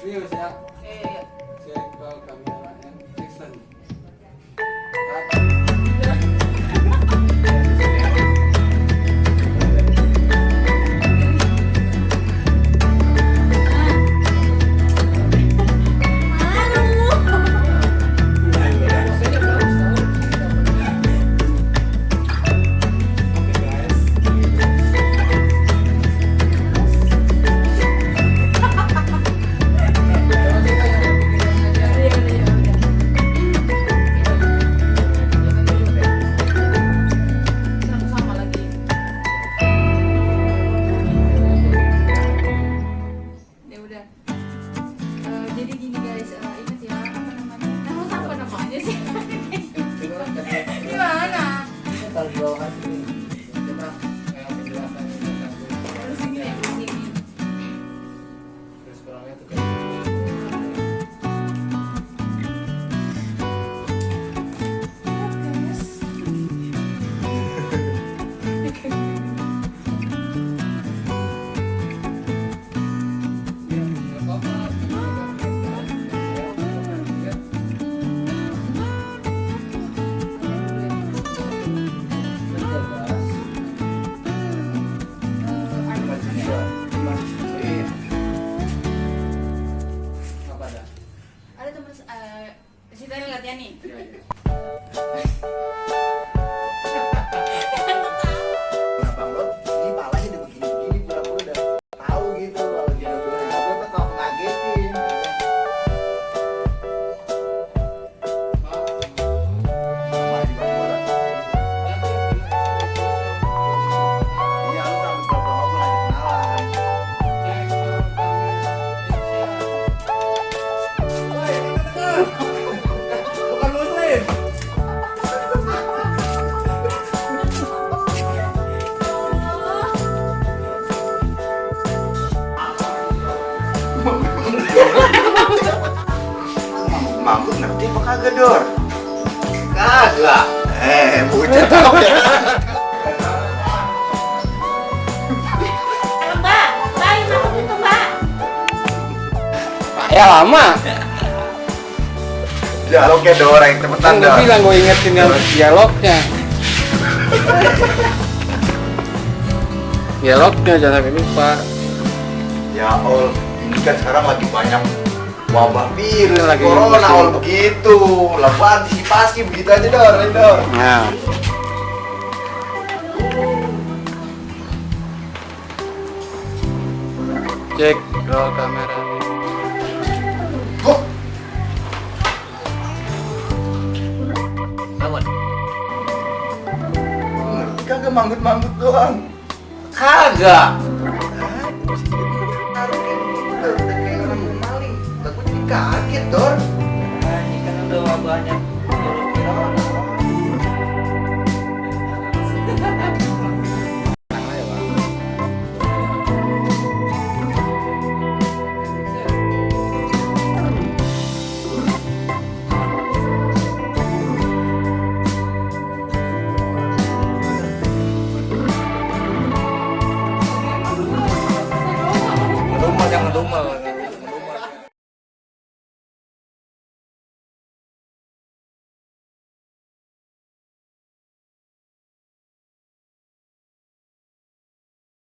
Serius ya? Iya. Cek ke kamera and action. Jadi gini guys, ingat ya, apa namanya? Apa namanya sih? Gimana? Kita bawa kasih. Coba kayak penjelasan Terus ini ya, sini. terus kurangnya tuh kayak Ada teman kita lihat ya nih. Kenapa lo ini palanya udah begini-begini pura-pura udah tahu gitu kalau dia udah bilang nggak boleh tetap ngagetin. Sama di bola. Iya lu sama beberapa pun ada kenalan. Bukan muslim. Mampu ngerti apa kagak, Dor? Kagak. Bocah tau ya. Mbak, baik banget itu Mbak. ya lama. Dialognya Dor yang cepetan, Kan gue Dor. bilang gue ingetin yang dialognya. Dialognya jangan sampai lupa. Ya Allah, ini kan sekarang lagi banyak wabah virus, Lagi corona, musim. all begitu. Lalu antisipasi begitu aja, Dor, ya, Dor. Nah. Cek roll kamera. Kok? Ngerti kagak manggut-manggut doang? Kagak. Taruh kayak begitu, Dor. Udah kayak orang maling. Lah gue jadi kaget, Dor. Nah, ini kan udah wabahnya